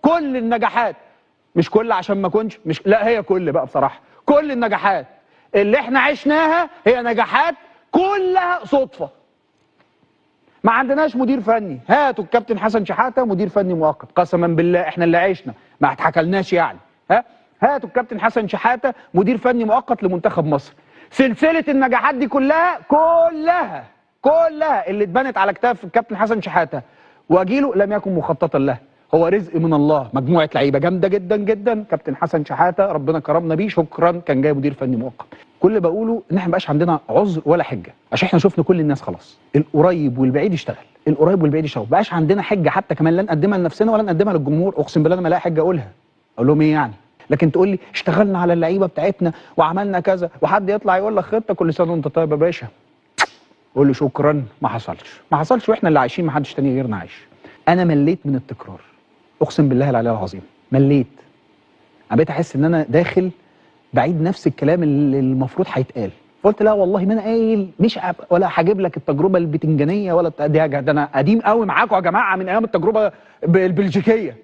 كل النجاحات، مش كل عشان ما كنتش مش، لا هي كل بقى بصراحة، كل النجاحات اللي احنا عشناها هي نجاحات كلها صدفة. ما عندناش مدير فني، هاتوا الكابتن حسن شحاته مدير فني مؤقت، قسما بالله احنا اللي عشنا ما اتحكلناش يعني. ها، هاتوا الكابتن حسن شحاته مدير فني مؤقت لمنتخب مصر. سلسلة النجاحات دي كلها كلها كلها اللي اتبنت على كتاف الكابتن حسن شحاته وجيله لم يكن مخططا له، هو رزق من الله، مجموعة لعيبة جامدة جدا جدا، كابتن حسن شحاته ربنا كرمنا بيه، شكرا، كان جاي مدير فني مؤقت. كل اللي بقوله ان احنا ما بقاش عندنا عذر ولا حجه، عشان احنا شفنا كل الناس خلاص، القريب والبعيد اشتغل، القريب والبعيد اشتغل، ما بقاش عندنا حجه حتى كمان لا نقدمها لنفسنا ولا نقدمها للجمهور. اقسم بالله انا ما الاقي حجه اقولها، اقول لهم ايه يعني؟ لكن تقول لي اشتغلنا على اللعيبة بتاعتنا وعملنا كذا، وحد يطلع يقول لك خطه، كل سنة وانت طيب يا باشا، قول له شكرا، ما حصلش، ما حصلش، واحنا اللي عايشين، ما حدش تاني غيرنا عايش. انا مليت من التكرار، اقسم بالله العلي العظيم مليت. انا بقيت احس ان انا داخل بعيد نفس الكلام اللي المفروض هيتقال. قلت لا والله ما انا قايل، مش ولا هجيب لك التجربة البتنجانيه ولا ده انا قديم قوي معاكم يا جماعة من ايام التجربة البلجيكيه.